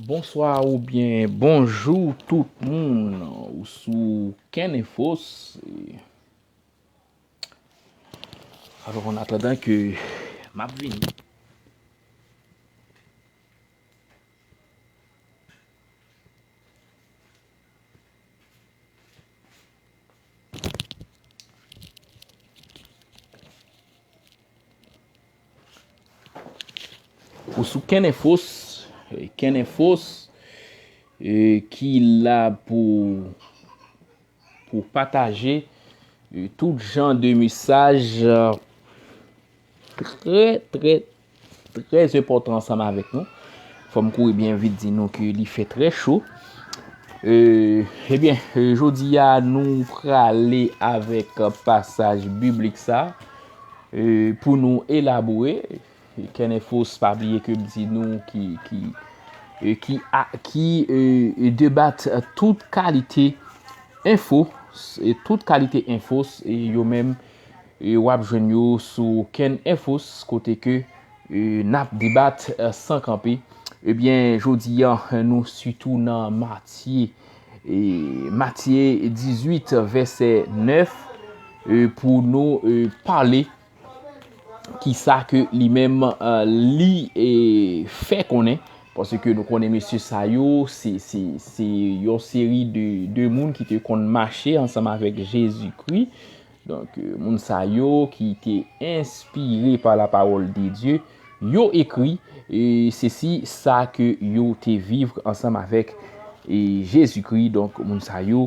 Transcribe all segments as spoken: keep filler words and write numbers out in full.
Bonswa oubyen bonjou tout moun, ou sou Ken Enfos. Alò, an atandan ke m ap vini. Ou sou Ken Enfos, eh, Ken Enfos, eh, ki la pou, pou pataje, eh, tout jan de mesaj, eh, trè, trè, trè enpòtan ansanm avèk nou. Fò m kouri byen vit di nou ke li fè trè cho. Eh, ebyen, eh, jodi a nou prale avèk pasaj biblik sa, eh, pou nou elabore. Ken Enfos, pa bliye ke m di nou ki, ki, eh, ki, a, ki, eh, debat tout kalite enfo, e tout kalite enfo, e yo menm, e w ap jwenn yo sou Ken Enfos, kote ke, e, n ap debat, e, san kanpe. Ebyen, jodi a, nou sitou nan Matye, e, Matye dizuit, vèsè nèf, e, pou nou, e, pale kisa ke li menm, e, li, e, fè konnen, paske nou konnen mesye sa yo, se, se, se yon seri de, de moun ki te konn mache ansanm avèk Jezikri. Donk, e, moun sa yo ki te enspire pa la parole de Dieu, yo ekri, e, sesi sa ke yo te viv ansanm avèk, e, Jezikri. Donk, moun sa yo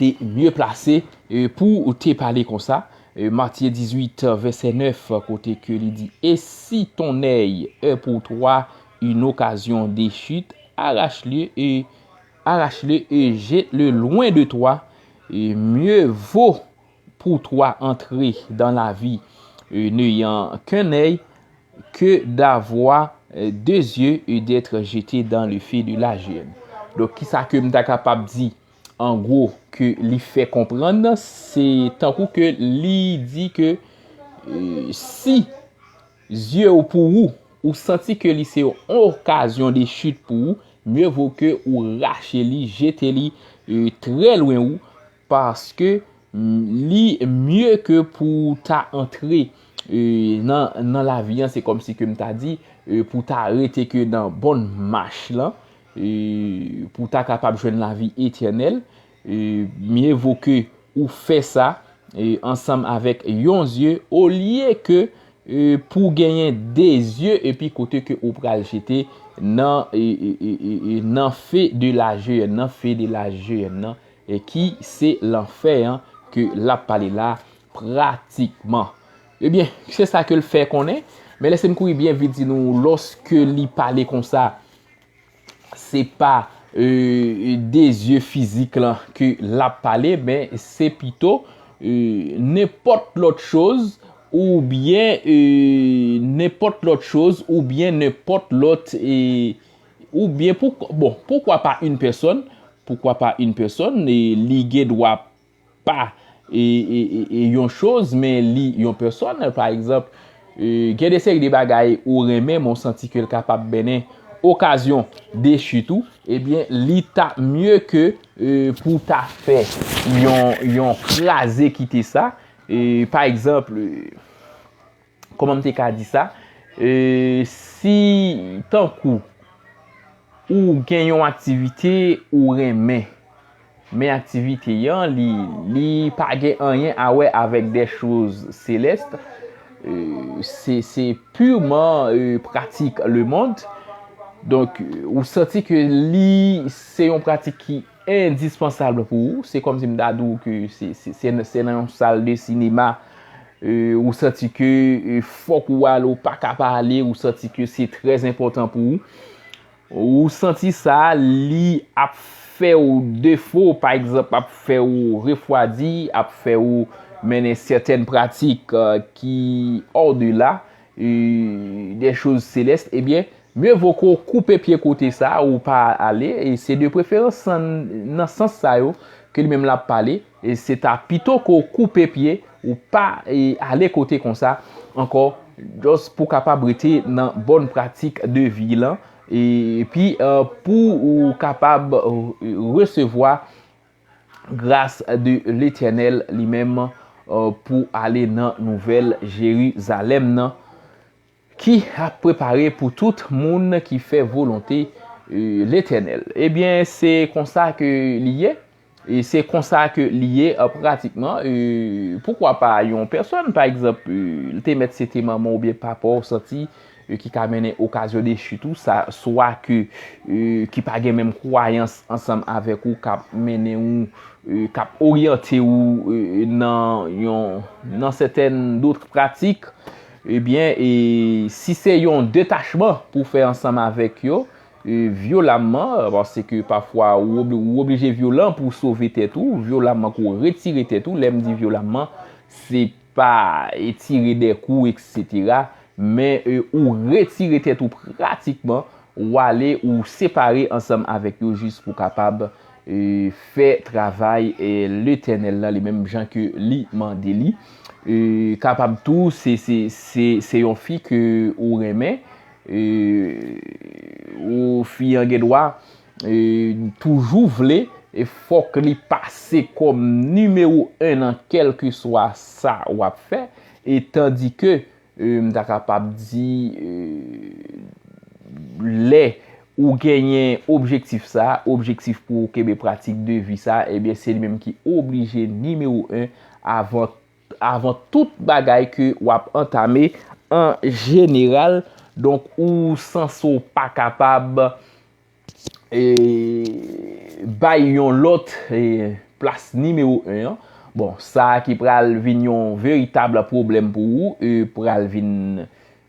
te mye plase, e, pou te pale konsa. E, Matye dizuit, vèsè nèf, kote ke li di, Et si ton œil est pour toi une occasion de chute, arrache-le et, arrache-le et jette-le loin de toi. Et mieux vaut pour toi entrer dans la vie, euh, n'ayant qu'un œil que d'avoir, euh, deux yeux et d'être jeté dans le feu de la géhenne. Donk, kisa ke m ta kapab di, an gwo, ke li fè konprann, se tankou ke li di ke, euh, si zye w pou ou, ou santi ke li se yon okazyon de chit pou ou, mye vo ke ou rache li, jete li, euh, trè lwen ou, paske, mm, li mye ke pou w ta antre, e, nan, nan lavi an, se kòmsi ke m ta di, e, pou w ta rete ke nan bòn mach lan, e, pou w ta kapab jwenn lavi etènèl, e, mye vo ke ou fè sa, e, ansanm avèk yon zye, olye ke, e, pou w genyen de zye, epi kote ke ou pral jete nan, e, e, e, e, e, nan fe de la jeyèn, nan fe de la jeyèn nan, e ki se lanfè an ke l ap pale la pratikman. Ebyen, se sa ke l fè konnen, men lese m kouri byen vit di nou, lòske li pale konsa, se pa, e, de zye fizik lan ke l ap pale, men se pito, e, nenpòt lòt choz, oubyen, e, nenpòt lòt choz, oubyen nenpòt lòt, e, oubyen pou, bon, pourquoi pas une personne, pourquoi pas une personne, e, li gen dwa pa, e, e, e, e yon choz, men li yon pèsòn, pa egzanp, e, gen de seri de bagay ou renmen, men w santi ke l kapab mennen okazyon de chit ou, ebyen, li ta mye ke, e, pou w ta fè yon, yon kraze kite sa. E, pa egzanp, e, kòman m te ka di sa? E, si, tankou, ou gen yon aktivite ou renmen, men aktivite an, li, li pa gen anyen a wè avèk de choz selès, e, se, se purman, e, pratik le monde. Donk, ou santi ke li, se yon pratik ki endispansab pou ou. Se kòmsi m ta di w ke se, se, se, se nan yon sal de sinema, e, ou santi ke, e, fòk ou ale, ou pa ka pa ale, ou santi ke se trè enpòtan pou ou. Ou santi sa, li ap fè w defo, pa egzanp, ap fè w refwadi, ap fè w mennen sètèn pratik, e, ki hors de là, e, des choses célestes, ebyen, mye vo ke w koupe pye kote sa, ou pa ale, e se de preferans nan, nan sans sa yo ke li menm l ap pale, e se ta pito ke w koupe pye, ou pa, e, ale kote konsa ankò, just pou w kapab rete nan bòn pratik de vi lan, epi, eh, pou ou kapab, eh, resevwa gras de Letènèl li menm, eh, pou ale nan Nouvèl Jerizalèm nan, ki ap prepare pou tout moun ki fè volonte, eh, Letènèl. Ebyen, se konsa ke li ye. E se konsa ke li ye, eh, pratikman. Eh, poukwa pa yon pèsòn, pa egzanp, eh, te mèt se te manman oubyen papa w santi, eh, ki ka mennen okazyon de chit ou, sa, swa ke, eh, ki pa gen menm kwayans ansanm avèk ou, k ap mennen ou, eh, k ap oryante ou, eh, nan yon, nan sètèn dòt pratik, ebyen, e si se yon detachman pou fè ansanm avèk yo, eh, vyolamman, paske pafwa ou obli-, ou oblije vyolan pou sove tèt ou, vyolamman ke w retire tèt ou, lè m di vyolamman, se pa, eh, tire dè kou, etsetera, men, eh, ou retire tèt ou pratikman, ou ale, ou separe ansanm avèk yo jis pou kapab, eh, fè travay, eh, Letènèl la, li menm jan ke li mande li. Eh, kapab tou, se, se, se, se yon fi ke ou renmen, eh, ou fi an gen dwa, eh, toujou vle, e fòk li pase kòm nimewo en nan kèlkeswa sa w ap fè, e tandi ke, eh, m ta kapab di, eh, lè ou genyen objektif sa, objektif pou w kenbe pratik de vi sa, ebyen, se li menm ki oblije nimewo en avan, avan tout bagay ke w ap antame an jeneral. Donk, ou sanse w pa kapab, eh, bay yon lòt, eh, plas nimewo en an. Bon, sa ki pral vin yon veritab pwoblèm pou ou, eh, pral vin,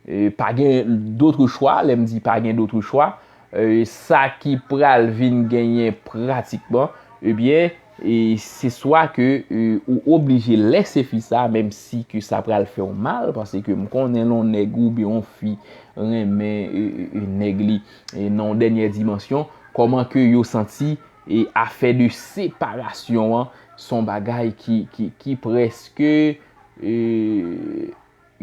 eh, pa gen dòt chwa, lè m di pa gen dòt chwa, eh, sa ki pral vin genyen pratikman, ebyen, e se swa ke, eh, ou oblije lèse fi sa, menm si ke sa pral fè w mal, paske m konnen lè yon nèg oubyen yon fi renmen, eh, eh, eh, nèg li, eh, nan yon dènyè dimansyon, kòman ke yo santi, e afè de separasyon an, se yon bagay ki, ki, ki prèske, eh,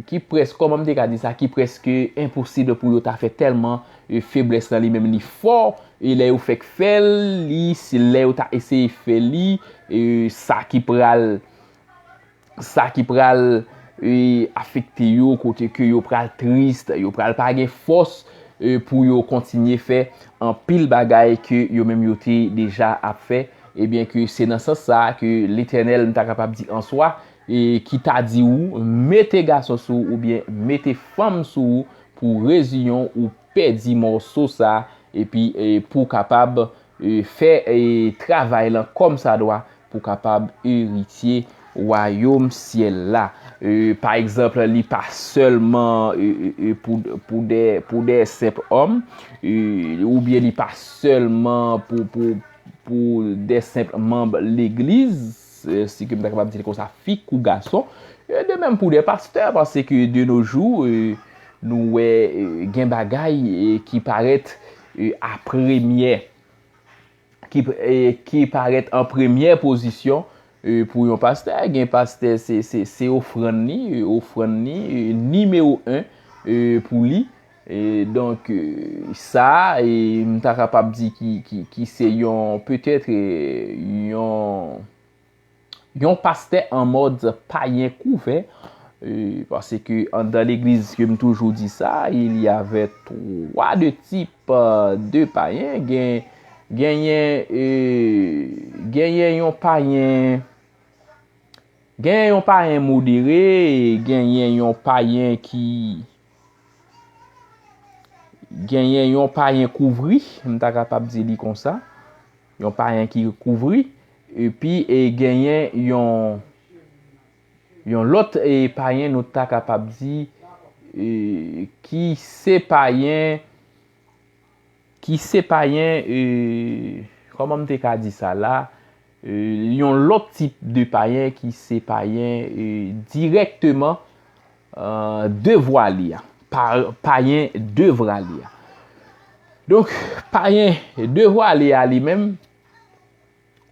ki prèske, kòman m te ka di sa, ki prèske enposib pou yo ta fè tèlman, eh, feblès lan li menm li fò, e lè yo fèk fè l, li, se lè yo ta eseye fè li, eh, sa ki pral, sa ki pral, eh, afekte yo, kote ke yo pral tris, yo pral pa gen fòs, eh, pou yo kontinye fè anpil bagay ke yo menm yo te deja ap fè, ebyen ke se nan sans sa a ke Letènèl, m ta kapab di an swa, e ki ta di ou, mete gason sou ou oubyen mete fanm sou ou pou rezyon ou pèdi mòso sa a, epi, e, pou w kapab, e, fè, e, travay lan kòmsadwa, pou w kapab eritye wayòm syèl la. E, pa egzanp, li pa sèlman, e, e, e, pou, pou de, pou de senp òm, e, oubyen li pa sèlman pou, pou, pou de senp manm legliz, e, si ke m ta kapab di l konsa, fi kou gason, e, de menm pou de pastè, paske de nos jours, e, nou wè, e, gen bagay, e, ki parèt, e, a premyè, ki, e, ki parèt an premyè pozisyon, e, pou yon pastè. Gen pastè, se, se, se ofrann li, e, ofrann li, e, nimewo en, e, pou li. E, donk, e, sa, e, m ta kapab di ki, ki, ki se yon, petèt, e, yon, yon pastè an mòd payen kouvè, e, paske anndan legliz, ke m toujou di sa, il y avait trois de types, e, de payen. Gen, genyen, e, genyen yon payen, genyen yon payen modere, e genyen yon payen ki, genyen yon payen kouvri, m ta kapab di li konsa, yon payen ki kouvri, epi, e, genyen yon, yon lòt, e, payen, nou ta kapab di, e, ki se payen, ki se payen, e, kòman m te ka di sa la? E, yon lòt tip de payen ki se payen, e, dirèkteman, e, devwale a. Pa-, payen devwale a. Donk, payen devwale a li menm,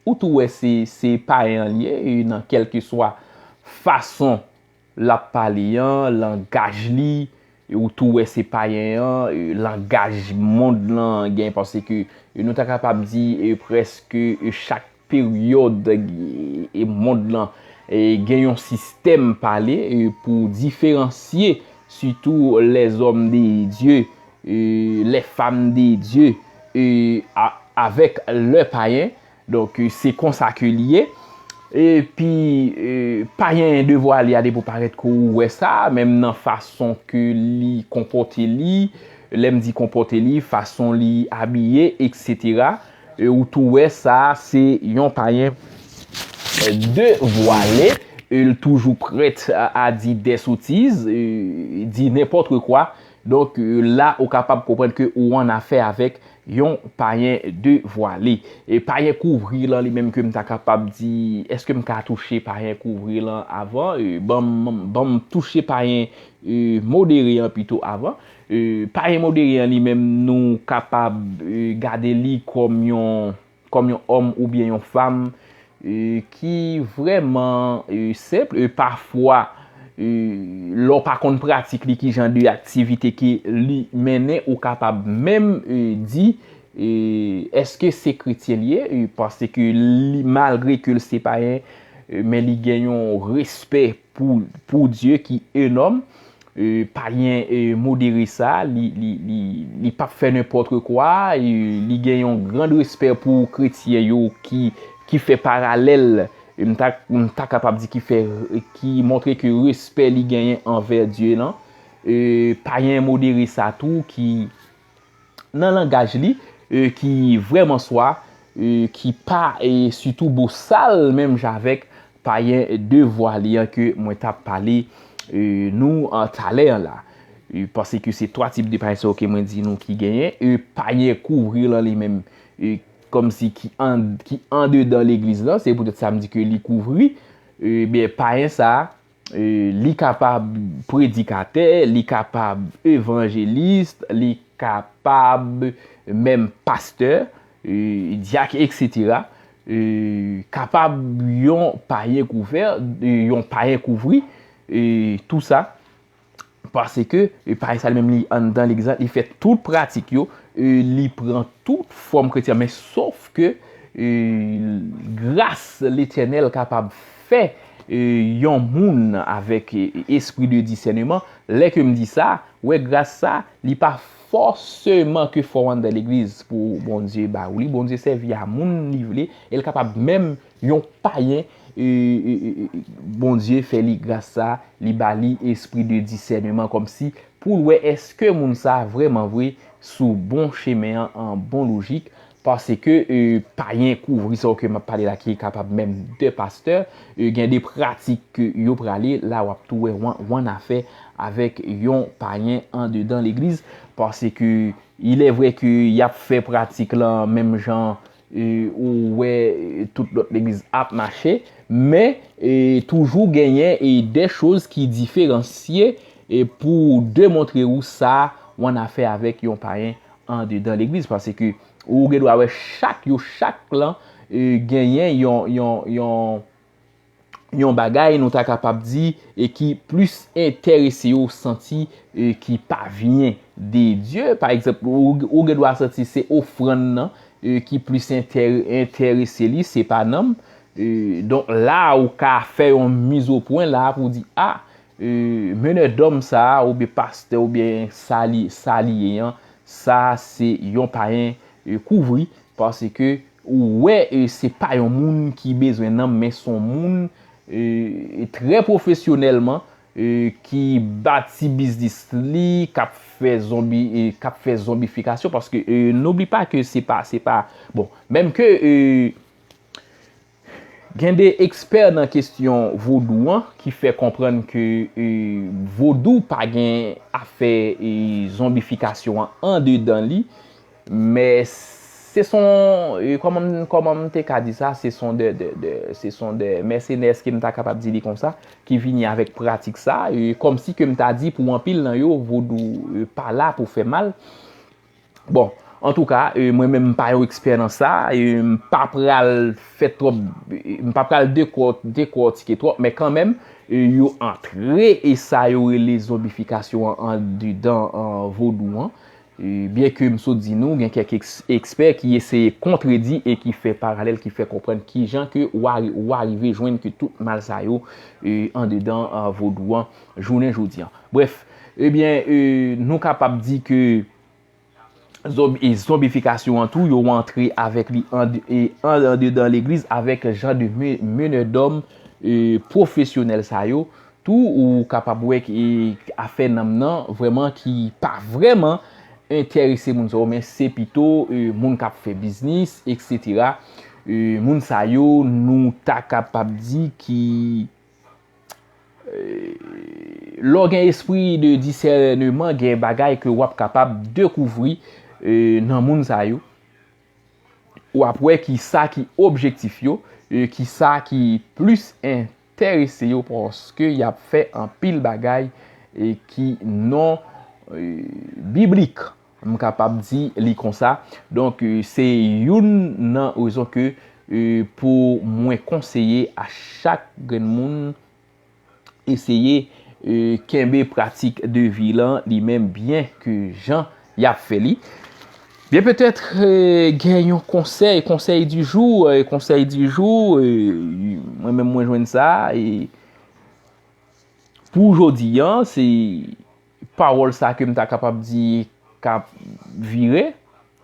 ou tou wè se, se payen an li ye, e nan kèlkeswa fason l ap pale an, langaj li, Ou tou wè se payen an, e, langaj mond lan gen, paske, e, nou ta kapab di, e, prèske, e, chak peryòd, e, e, mond lan, e, gen yon sistèm pale, e, pou diferansye sitou les hommes de Dieu, e, les femmes de Dieu, e, a- avec le payen. Donk, e, se konsa ke li ye. Epi, e, payen devwale a depi w parèt ke ou wè sa, menm nan fason ke li konpòte li, lè m di konpòte li, fason li abiye, etsetera. E, ou tou wè sa, se yon payen devwale, e, l toujou prèt a, a di des sottises, e, di n'importe quoi. Donk, e, la, ou kapab konprann ke ou annafè avèk yon payen devwale. E payen kouvri lan li menm ke m ta kapab di, èske m ka touche payen kouvri lan avan? E, ban m, ban m touche payen, e, modere an pito avan. E, payen modere an li menm, nou kapab, e, gade li kòm yon, kòm yon òm oubyen yon fanm, e, ki vrèman, e, senp. E, pafwa, e, lè w pa konn pratik li, ki jan de aktivite ke li mennen, ou kapab menm, e, di, e, èske se kretyen li ye? E, paske li, malgre ke l se payen, e, men li gen yon respè pou, pou Dye ki enòm. E, payen, e, modere sa, li, li, li, li p ap fè nenpòt kwa, e, li gen yon gran respè pou kretyen yo ki, ki fè paralèl, e, m ta, m ta kapab di ki fè, ki montre ke respè li genyen anvè Dye lan. E, payen modere sa tou ki, nan langaj li, e, ki vrèman swa, e, ki pa, e, sitou bosal menm jan avèk payen devwale an ke mwen t ap pale, e, nou an talè an la. E, paske se twa tip de payen sa yo ke mwen di nou ki genyen. E, payen kouvri lan li menm, e, kòmsi ki an, ki andedan legliz lan, se poutèt sa m di ke li kouvri. E, byen, payen sa, e, li kapab predikatè, li kapab evanjelis, li kapab menm pastè, e, dyak, etsetera. E, kapab yon payen kouvè, e, yon payen kouvri, e, tou sa. Paske, e, payen sa li menm li anndan legliz la, li fè tout pratik yo, e, li pran tout fòm kretyen, men sof ke, e, gras Letènèl kapab fè, e, yon moun avèk, e, espri de disèneman. Lè ke m di sa, wè gras sa, li pa fòseman ke fò w anndan legliz pou Bondye ba ou li. Bondye sèvi a moun li vle, e l kapab menm yon payen, e, e, e, e, Bondye fè li gras sa, li ba li espri de disèneman, kòmsi pou l wè èske moun sa vrèman vre sou bon chemen an, an bon lojik, paske, e, payen kouvri sa yo ke m ap pale la ki kapab menm de pastè, e, gen de pratik ke yo prale, la w ap tou wè w an, w annafè avèk yon payen andedan legliz, paske il est vrai ke y ap fè pratik lan menm jan, e, ou wè, e, tout lòt legliz ap mache, men, e, toujou genyen, e, de choz ki diferansye, e, pou demontre ou sa w annafè avèk yon payen andedan legliz, paske ou gen dwa wè chak, yo chak lan, e, genyen yon, yon, yon, yon bagay nou ta kapab di, e, ki plis enterese yo, santi, e, ki pa vyen de Dye. Pa egzanp, ou, ou gen dwa santi se ofrann nan, e, ki plis entè-, enterese li, se pa nanm. E, donk la, ou ka fè yon mizopwen la pou di, a, e, menè dòm sa a, oubyen pastè, oubyen sa li, sa li ye an, sa se yon payen, e, kouvri, paske ou wè, e, se pa yon moun ki bezwen nanm, men se yon moun, e, trè pwofesyonèlman, e, ki bati biznis li, k ap fè zonbi, e, k ap fè zonbifikasyon, paske, e, n'oublie pas que se pa, se pa, bon, menm ke, e, gen de ekspè nan kesyon vodou an ki fè konprann ke, e, vodou pa gen afè, e, zonbifikasyon an andedan li, men se son, e, kòman, kòman m te ka di sa, se son de, de, de, se son de mèsenè, èske m ta kapab di li konsa, ki vini avèk pratik sa, e, kòmsi ke m ta di pou anpil nan yo, vodou, e, pa la pou fè mal. Bon, antouka, e, mwen menm m pa yon ekspè nan sa, e, m pa pral fè twòp, e, m pa pral dekò-, dekòtike twòp, men kanmenm, e, yo antre, e sa yo rele zonbifikasyon an andedan, an, vodou an. E, byen ke m sot di nou, gen kèk eks-, ekspè ki eseye kontredi e ki fè paralèl, ki fè konprann kijan ke w a, w a rive jwenn ke tout mal sa yo, e, andedan, an, vodou an, jounen jodi an. Brèf, ebyen, e, nou kapab di ke zonb-, e zonbifikasyon an tou, yo antre avèk li an, e an, andedan legliz avèk jan de me-, menè dòm, e, pwofesyonèl sa yo. Tou, ou kapab wè ki afè nanm nan vrèman ki pa vrèman enterese moun sa yo, men se pito, e, moun k ap fè biznis, etsetera. E, moun sa yo, nou ta kapab di ki, e, lè w gen espri de disèneman, gen bagay ke w ap kapab dekouvri, e, nan moun sa yo. W ap wè ki sa ki objektif yo, e, ki sa ki plis enterese yo, paske y ap fè anpil bagay, e, ki non, e, biblik. M kapab di li konsa. Donk, e, se youn nan rezon ke, e, pou mwen konseye a chak grenn moun eseye, e, kenbe pratik de vi lan li menm byen ke jan y ap fè li. Byen petèt, e, gen yon konsèy, konsèy di jou, e, konsèy di jou, e, mwen menm mwen jwenn sa, e pou jodi an, se pawòl sa ke m ta kapab di k ap vire,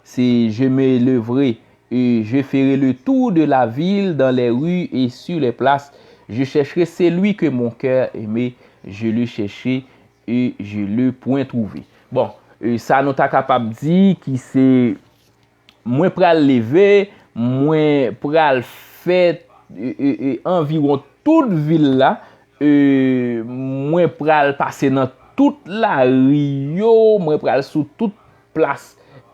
se je me lèverai et je ferai le tour de la ville, dans les rues et sur les places. Je chercherai celui que mon cœur aimait, je le cherchai et je le point trouvé. Bon, e, sa nou ta kapab di ki se mwen pral leve, mwen pral fè, e, e, e, anviwon tout vil la, e, mwen pral pase nan tout lari yo, mwen pral sou tout plas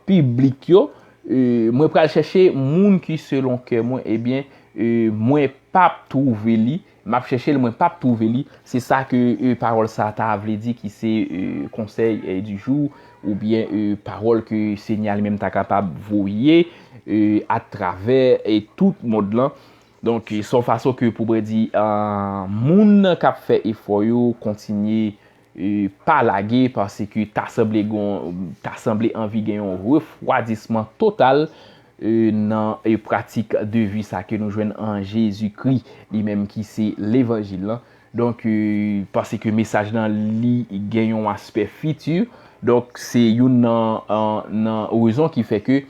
piblik yo, e, mwen pral chèche moun ki selon kè mwen, ebyen, e, mwen p ap twouve li, m ap chèche l, mwen p ap twouve li. Se sa ke, e, pawòl sa ta vle di ki se, e, konsèy, e, di jou, oubyen, e, pawòl ke Senyè a li menm ta kapab voye, e, atravè, e, tout mond lan. Donk, e, se yon fason ke pou mwen di, a, moun k ap fè efò yo kontinye, e, pa lage, paske ta sanble gon, ta sanble anvi gen yon refwadisman total, e, nan, e, pratik de vi sa ke nou jwenn an Jezikri, li menm ki se levanjil lan. Donk, e, paske mesaj lan li gen yon aspè fiti. Donk, se youn nan, an, nan rezon ki fè ke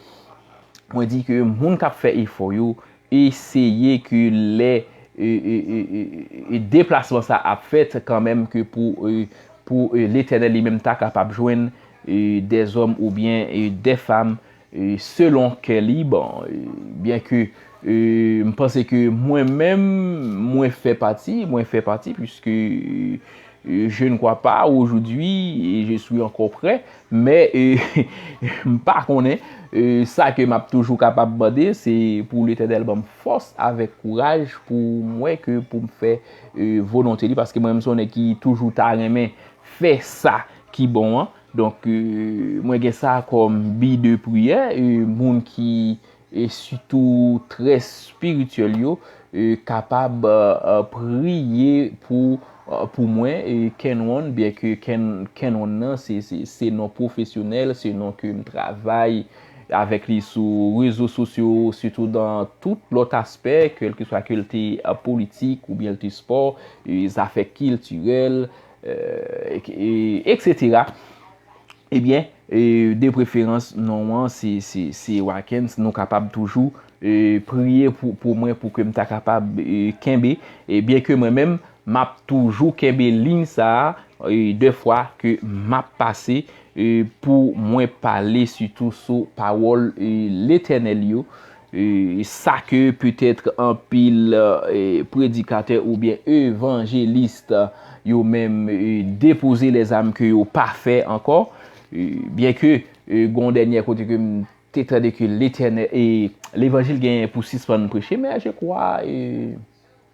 mwen di ke moun k ap fè efò yo, eseye ke lè, e, e, e, e, e deplasman sa ap fèt kanmenm ke pou, e, pou, e, Letènèl li menm ta kapab jwenn, e, dèzòm oubyen, e, dèfanm, e, selon kè li. Bon, e, byen ke, e, m panse ke mwen menm, mwen fè pati, mwen fè pati, puiske, e, je ne crois pas aujourd'hui, et je suis encore prêt, men, e, m pa konnen, e, sa ke m ap toujou kapab mande, se pou Letènèl ban m fòs avèk kouraj pou m wè ke pou m fè, e, volonte li, paske mwen menm se yon nèg ki toujou ta renmen fè sa ki bon an. Donk, e, mwen gen sa kòm bi de priyè, e, moun ki e sitou trè espirityèl yo, e, kapab, e, e, priye pou, e, pou mwen, e, Kenwon, byen ke Ken-, Kenwon nan, se, se, se non pwofesyonèl, se non ke m travay avèk li sou rezo sosyo, sitou nan tout lòt aspè, kèlkeswa ke l te, e, politik oubyen l te spò, e, zafè kiltirèl, e, e, etsetera. Ebyen, e, de preferans, non an, se, se, se Watkins. Nou kapab toujou, e, priye pou, pou mwen, pou ke m ta kapab, e, kenbe. E byen ke mwen menm, m ap toujou kenbe liy sa a, e, dèfwa ke m ap pase, e, pou mwen pale sitou sou pawòl, e, Letènèl yo. E, sa ke petèt anpil, e, predikatè oubyen evanjelis yo menm, e, depoze lèzam ke yo pa fè ankò. E, byen ke, e, gon dènyè kote ke m te tande ke Letènèl, e, levanjil genyen pou sispann preche, men je crois, e,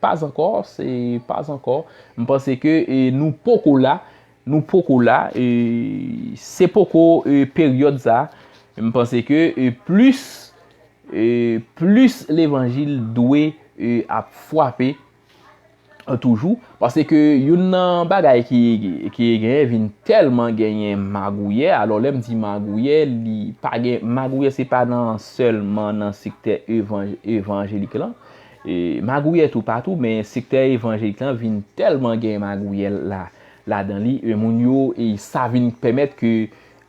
pas encore, se pas encore. M panse ke, e, nou poko la, nou poko la, e, se poko, e, peryòd sa. M panse ke, e, plis, e, plis levanjil dwe, e, ap frape, toujou, paske youn nan bagay ki, ki genyen vin tèlman genyen magouyè. Alò, lè m di magouyè, li pa gen, magouyè se pa nan sèlman nan sektè evanj-, evanjelik lan. E, magouyè toupatou, men sektè evanjelik lan vin tèlman gen magouyè la, ladan li, e moun yo, e sa vin pèmèt ke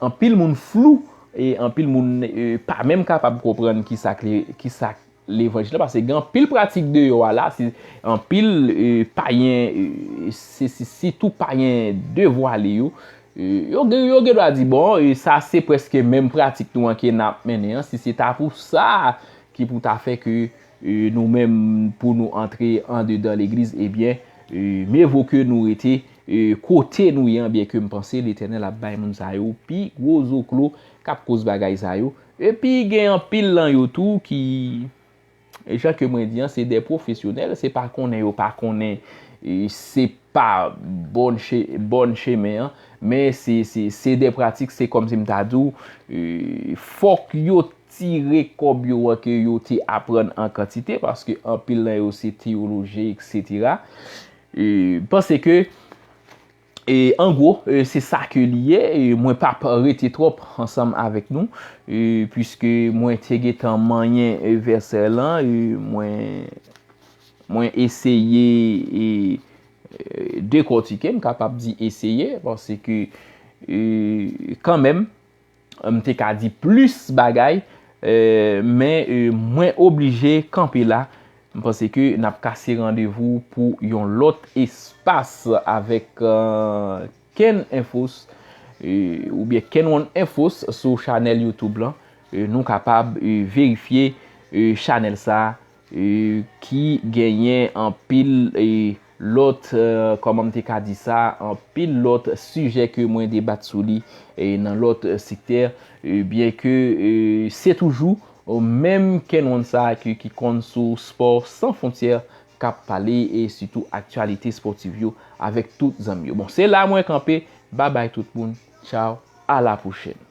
anpil moun flou, e anpil moun, e, pa menm kapab konprann ki sa k le-, ki sa k levanjil la, paske gen anpil pratik deyò a la, se anpil, e, payen, e, se, se, sitou payen devwale yo, e, yo gen, yo gen dwa di, bon, e, sa se prèske menm pratik nou an ke n ap mennen an, si se ta pou sa ki pou ta fè ke, e, nou menm, pou nou antre andedan legliz, ebyen, e, mye vo ke nou rete, e, kote nou ye an, byenke m panse Letènèl ap bay moun sa yo pi gwo zoklo k ap koz bagay sa yo. Epi gen anpil lan yo tou ki, jan ke mwen di an, se de pwofesyonèl, se pa konnen yo pa konnen, e, se pa bòn che-, bòn chemen an, men se, se, se de pratik, se kòmsi m ta di w, e, fòk yo tire kòb yo an ke yo te aprann an kantite, paske anpil nan yo se teyolojyen, etsetera. E, m panse ke, e, an gwo, e, se sa ke li ye. E, mwen p ap rete twòp ansanm avèk nou, e, puiske mwen te gentan manyen, e, vèsè lan, e, mwen, mwen eseye, e, e, dekòtike, m kapab di eseye, paske, e, kanmenm, m te ka di plis bagay, e, men, e, mwen oblije kanpe la. M panse ke n ap kase randevou pou yon lòt espas avèk, e, Ken Infos, e, oubyen Ken One Infos sou chanèl YouTube lan. E, nou kapab, e, verifye, e, chanèl sa, e, ki genyen anpil, e, lòt, e, kòman m te ka di sa, anpil lòt sijè ke mwen debat sou li, e, nan lòt, e, sektè, e, byenke, e, se toujou, e, menm Ken One sa ki, ki konn sou Spò San Fwontyè k ap pale e sitou aktyalite espòtiv yo avèk tout zanmi yo. Bon, se la mwen kanpe. Babay tout moun. Tchaw. A la pwochèn.